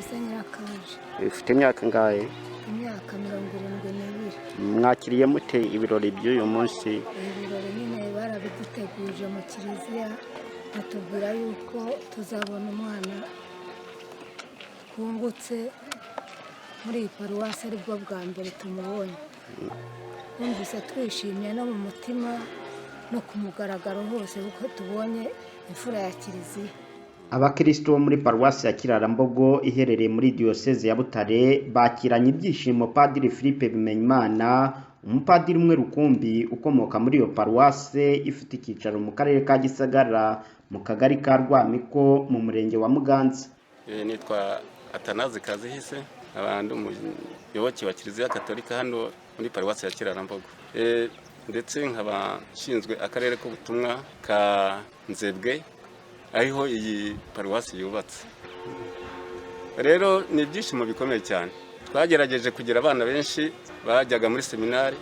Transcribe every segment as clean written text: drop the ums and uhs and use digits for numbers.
Elisa Nyirakaje. Ufite imyaka ingahe? Imyaka 72. Mwakiriye mute ibirori by'uyu munsi? Ibi birori nyine barabiduteguje mu kiliziya, batubwira yuko tuzabona umwana twungutse muri iyi paruwasi, aribwo bwa mbere tumubonye. Twumvise twishimye no mu mutima no ku mugaragaro hose, kuko tubonye imfura ya kiliziya. Abakristo bo muri paruwasi ya Kirarambogo iherereye muri Diyoseze ya Butare bakiranye ibyishimo Padiri Philippe Bimenyimana, umupadiri umwe rukumbi ukomoka muri iyo paruwase ifite icyicaro mu karere ka Gisagara, mu kagari ka Rwamiko, mu murenge wa Muganza. Nitwa Atanazi Kazihise, nkaba ndi umuyoboke wa Kiliziya Katolika hano muri paruwasi ya Kirarambogo, ndetse nkaba nshinzwe akarere k'ubutumwa ka Nzebwe, ariho iyi paruwasi yubatse. Rero ni ibyishimo bikomeye cyane. Twagerageje kugira abana benshi bajyaga muri seminari,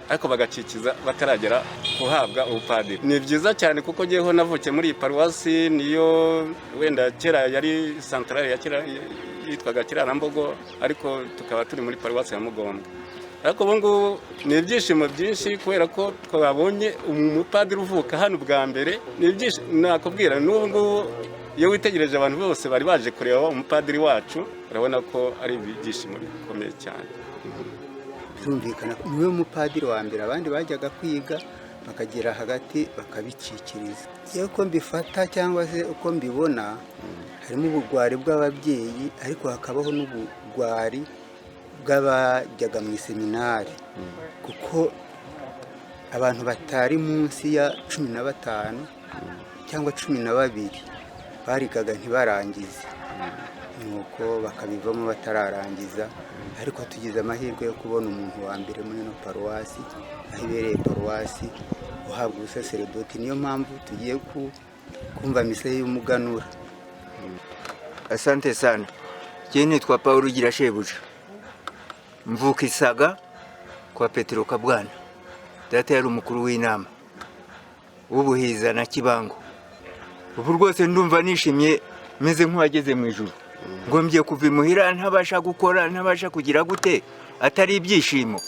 ariko bagacikiza bataragera guhabwa ubupadiri. Ni byiza cyane kuko ngeweho navukiye muri iyi paruwasi, niyo wenda kera yari santarari ya kera yitwaga Kirarambogo, ariko tukaba turi muri paruwasi ya Mugombwa. Ariko ubu ngubu ni ibyishimo byinshi kubera ko twabonye umupadiri uvuka hano bwa mbere. Ni ibyishimo nakubwira. N'ubu ngubu iyo witegereje abantu bose bari baje kureba umupadiri wacu, urabona ko ari ibyishimo bikomeye cyane. Birumvikana niwe mupadiri wa mbere. Abandi bajyaga kwiga bakagera hagati bakabicikiriza. Iyo uko mbifata cyangwa se uko mbibona, harimo ubugwari bw'ababyeyi, ariko hakabaho n'ubugwari bw'abajyaga mu iseminari, kuko abantu batari munsi ya 15 cyangwa 12 barigaga ntibarangize, nuko bakabivamo batararangiza. Ariko tugize amahirwe yo kubona umuntu wa mbere muri ino paruwasi, aho ibereye paruwasi, uhabwa ubusaseredoti. Niyo mpamvu tugiye kumva misa y'umuganura. Asante sana. Jye nitwa Paul Rugira Shebuja, mvuka Isaga kwa Petero Kabwana. Data yari umukuru w'inama w'Ubuhiza na Kibango. Ubu rwose ndumva nishimye, meze nk'uwageze mu ijuru. Ngombye kuva imuhira ntabasha gukora, ntabasha kugira gute, atari ibyishimo.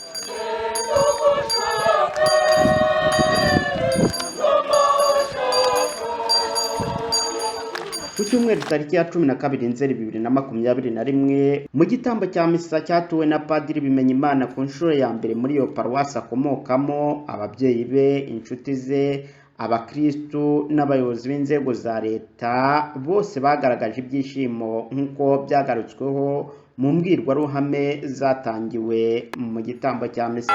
Ku cyumweru tariki ya 12 Nzeri 2021, mu gitambo cya misa cyatuwe na Padiri Bimenyimana ku nshuro ya mbere muri iyo paruwasi akomokamo, ababyeyi be, inshuti ze, abakristu n'abayobozi b'inzego za leta bose bagaragaje ibyishimo, nk'uko byagarutsweho mu mbwirwaruhame zatangiwe mu gitambo cya misa.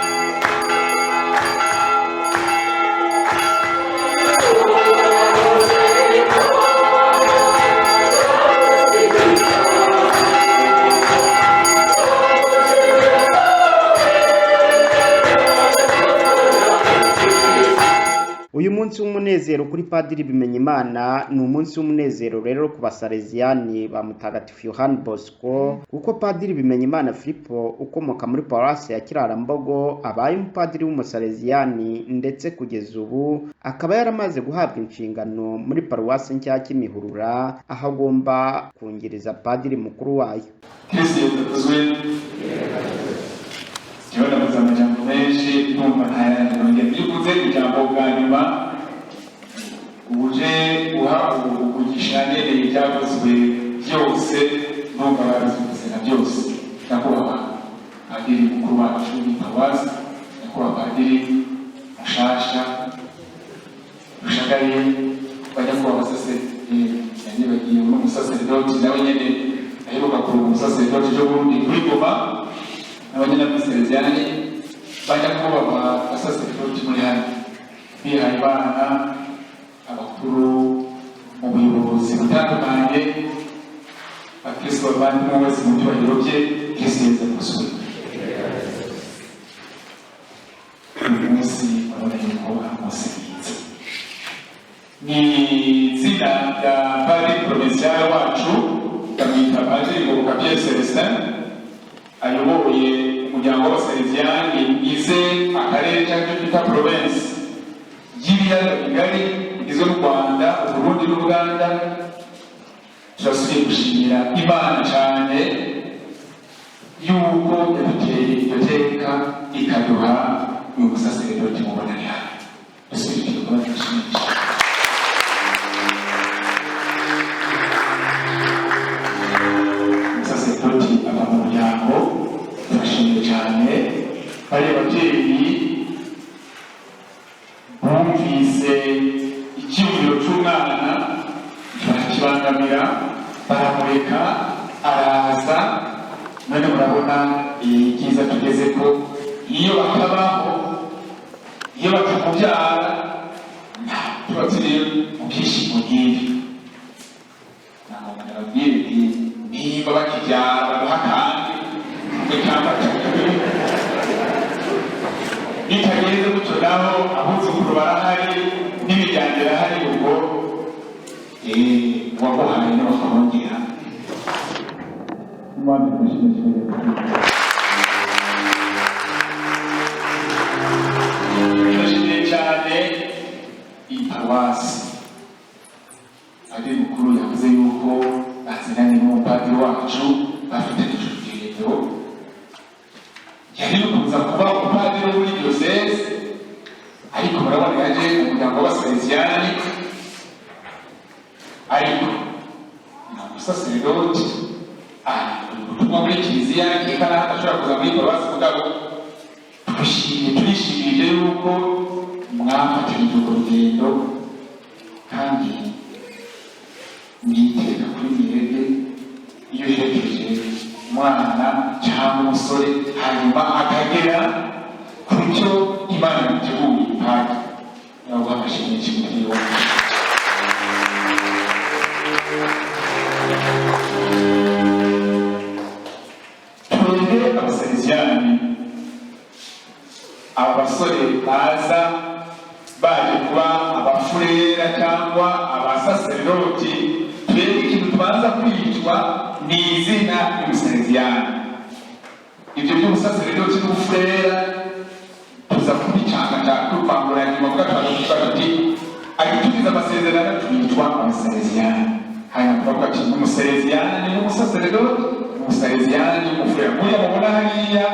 Uyu munsi w'umunezero kuri Padiri Bimenyimana ni umunsi w'umunezero rero ku Basaleziyani ba Mutagatifu Yohani Bosco, kuko Padiri Bimenyimana Filipo ukomoka muri paruwasi ya Kirarambogo abaye umupadiri w'Umusaleziyani, ndetse kugeza ubu akaba yaramaze guhabwa inshingano muri paruwasi nshya ya Kimihurura, aho agomba kungiriza padiri mukuru wayo. Kristo yavuzwe. Jewe navuze amajambo menshi, ndumva ntayandi nongera. Iyo uvuze ijambo bwa nyuma, uje uha umugisha nyene ibyavuzwe byose, ndumva babivuze na byose. Nyakubahwa padiri mukuru wacu w'iparuwasi, nyakubahwa padiri mushasha rushagaye, banyakubahwa basaseredoti, nibagiwe n'umusaseredoti nawe nyene aheruka kuronka umusaseredoti ejo bundi kuri Goma, n'abanyamusereziyani, banyakubahwa basaseredoti muri hano bihaye Imana, abakuru mu buyobozi butandukanye, bakristo bavandimwe wese mu byubahiro bye, Kristo yeza gusura. Uyu munsi urabona yuko ari umunsi mwiza. Ni izina rya padiri provincial wacu, bamwita Padiri Ngoboka Pierre Celestin, ayoboye umuryango w'Abasaleziyani ugize akarere cyangwa icyo twita province y'ibiyaga bigari, bigizwe n'u Rwanda, Uburundi n'Ubuganda. Turasubiye gushimira Imana cyane. Ikaduha uyu musaseredoti mubona ari hano. Dusubire kuba dushimisha. Umusaseredoti ava mu muryango. Turashimiye cyane bariya babyeyi bumvise icyiyumviro cy'umwana, barakibangamira, baramureka araza. None murabona ibyiza tugeze ko iyo batabaho, iyo batamubyara, tuba turi mu byishimo nk'ibi. Ntabwo nababwira nti niba bakibyara baduha kandi umwe cyangwa tubiri. Bitagenze gutyo naho, abuzukuru barahari n'imiryango irahari. Ubwo uwaguhaye niwe akongera. Umwami twishimiye. Turashimiye cyane iyi paruwasi. Padiri mukuru yavuze yuko bazinanye n'umupadiri wacu, bafatanije urugendo. Yari kuza kuba umupadiri wo muri diyoseze, ariko murabona yaje mu muryango w'Abasaleziyani, ariko ni umusaseredoti ubutumwa muri kiliziya. Reka naho adashobora kuza muri paruwasi, mugabo twishimiye, turishimiye yuko mwafatanyije urwo rugendo, kandi mwiteka kuri mwebwe. Iyo uherekeje umwana cyangwa umusore, hanyuma akagera ku cyo Imana yamuteguye, impaka naguha amashyi menshi muri wacu. Twebwe Abasaleziyani, aba basore baza baje kuba abafurera cyangwa abasaseredoti, twebwe ikintu tubanza kwicwa ni izina ry'umusaleziyani. Ibyo by'ubusaseredoti n'ubufurera tuza kubicanga cyane, tuvangura nyuma, kuko tukavuga tuti agitumiza amasezerano twitwa Abasaleziyani. Hanyuma tukavuga ati umusaleziyani n'umusaseredoti, umusaleziyani n'umufurera. Muriya mubona hariya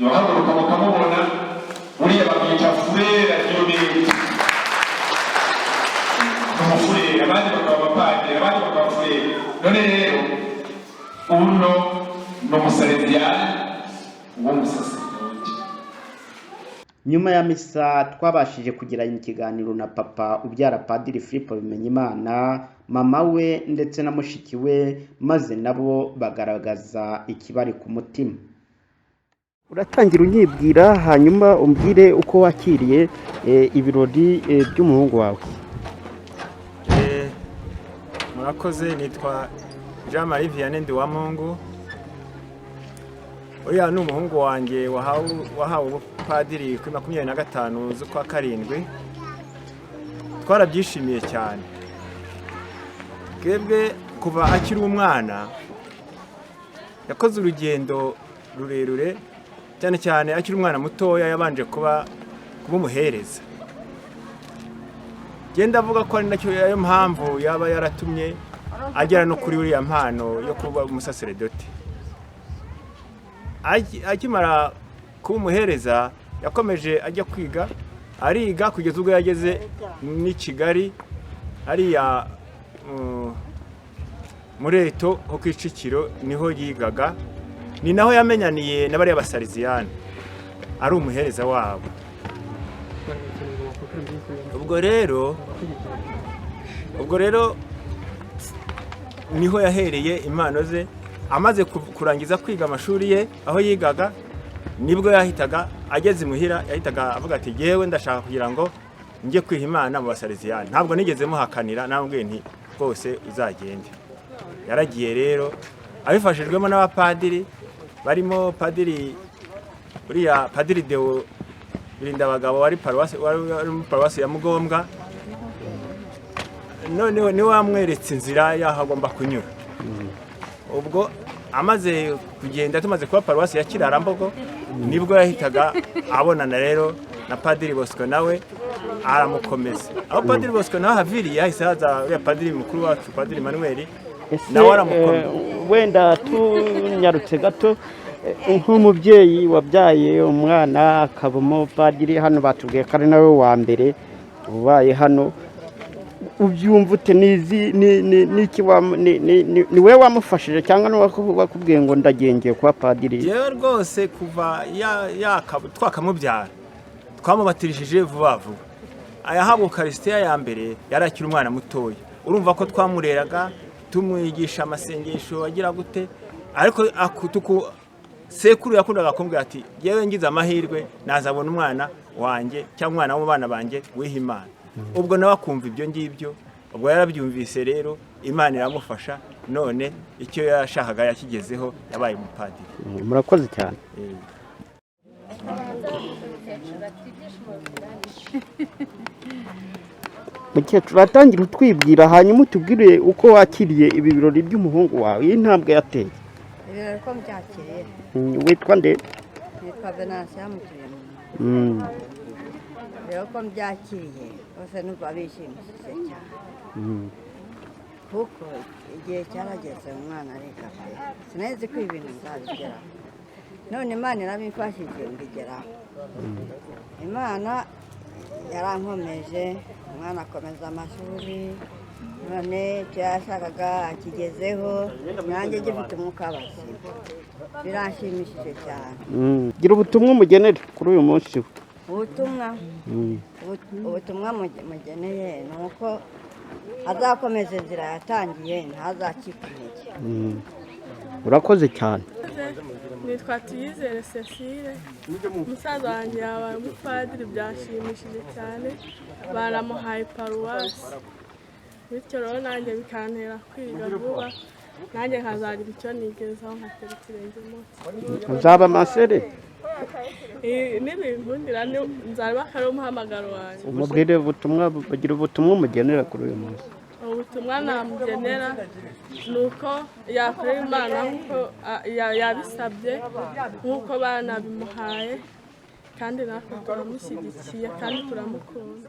yohaguruka mukamubona, uriya bamwita Furera Diyomedi, ni umufurera, abandi bakaba abapadiri, abandi bakaba abafurera. None rero uno ni umusaleziyani w'umusaseredoti. Nyuma ya misa twabashije kugirana ikiganiro na papa ubyara Padiri Philippe Bimenyimana, mama we ndetse na mushiki we, maze nabo bagaragaza ikibari ku mutima. Uratangira unyibwira, hanyuma umbwire uko wakiriye ibirori by'umuhungu wawe. Murakoze. Nitwa Jean Marie Vianney Ndiwamungu. Uriya ni umuhungu wanjye wahawe ubupadiri kuri 25 z'ukwa karindwi. Twarabyishimiye cyane twebwe. Kuva akiri umwana yakoze urugendo rurerure, cyane cyane akiri umwana mutoya yabanje kuba umuhereza. Genda avuga ko ari nacyo ayo mpamvu yaba yaratumye agera no kuri uriya mpano yo kuba umusaseredoti. Akimara kuba umuhereza yakomeje ajya kwiga, ariga kugeza ubwo yageze n'i Kigali hariya muri Eto ho Kicukiro, niho yigaga, ni naho yamenyaniye na bariya Basariziyani, ari umuhereza wabo. Ubwo rero niho yahereye impano ze. Amaze kurangiza kwiga amashuri ye aho yigaga, nibwo yahitaga ageze imuhira, yahitaga avuga ati: "Yewe, ndashaka kugira ngo njye kwiha Imana mu Basariziyani." Ntabwo nigeze muhakanira, nambwiye nti: "Rwose uzagende." Yaragiye rero abifashijwemo n'abapadiri barimo padiri uriya, Padiri Deo Birindabagabo, wari paruwasi, wari muri paruwasi ya Mugombwa. Noneho niwe wamweretse inzira y'aho agomba kunyura. Ubwo amaze kugenda, tumaze kuba paruwasi ya Kirarambogo, nibwo yahitaga abonana rero na Padiri Bosco, nawe aramukomeza. Aho Padiri Bosco nawe ahaviriye, hahise haza uriya padiri mukuru wacu, Padiri Manuel, Ese nawe aramukomeza. Wenda tunyarutse gato. Nk'umubyeyi wabyaye umwana akaba umupadiri hano, batubwiye ko ari nawe wa mbere ubaye hano, ubyumva ute? Nizi ni iki ni we wamufashije cyangwa ni wakubwiye ngo ndagengeye kuba padiri? Yewe rwose, kuva twakamubyara twamubatirishije vuba vuba, ayahabwa ukarisitiya ya mbere yari akiri umwana mutoya. Urumva ko twamureraga, tumwigisha amasengesho, agira gute, ariko sekuru yakundaga kumbwira ati: "Yewe, ngize amahirwe nazabona umwana wanjye cyangwa umwana wo mu bana banjye wiha Imana." Ubwo nawe akumva ibyo ngibyo, ubwo yarabyumvise rero, Imana iramufasha, none icyo yashakaga yakigezeho, yabaye umupadiri. Murakoze cyane. Mukecuru, atangira utwibwira, hanyuma utubwire uko wakiriye ibi birori by'umuhungu wawe, iyi ntambwe yateye. Ibirori uko mbyakiriye? Witwa nde? Nitwa Venansiyo Mutuyemo. Rero uko mbyakiriye bose numva bishimishije cyane, kuko igihe cyarageze umwana ariga pe. Sinari ko ibintu nzabigeraho, none Imana irabimfashije mbigeraho. Imana yarankomeje, umwana akomeza amashuri, none icyo yashakaga akigezeho, nanjye gifite umwuka w'abazima, biranshimishije cyane. Gira ubutumwa umugenera kuri uyu munsi we. Ubutumwa ubutumwa mugeneye ni uko azakomeza inzira yatangiye, ntazacike intege. Urakoze cyane. Nitwa Tuyizere Cecile. Umusaza wanjye yabaye umupadiri, byashimishije cyane, baramuhaye paruwasi, bityo rero nanjye bikantera kwiga vuba, nanjye nkazagira icyo nigezaho, nkatera ikirenge munsi. Uzaba masere? Nibinkundira nzaba ari umuhamagaro wanjye. Umubwire ubutumwa, bagira ubutumwa umugenera kuri uyu munsi. Ubutumwa namugenera ni uko yakorera Imana nk'uko yabisabye, nk'uko banabimuhaye, kandi natwe turamushyigikiye kandi turamukunda.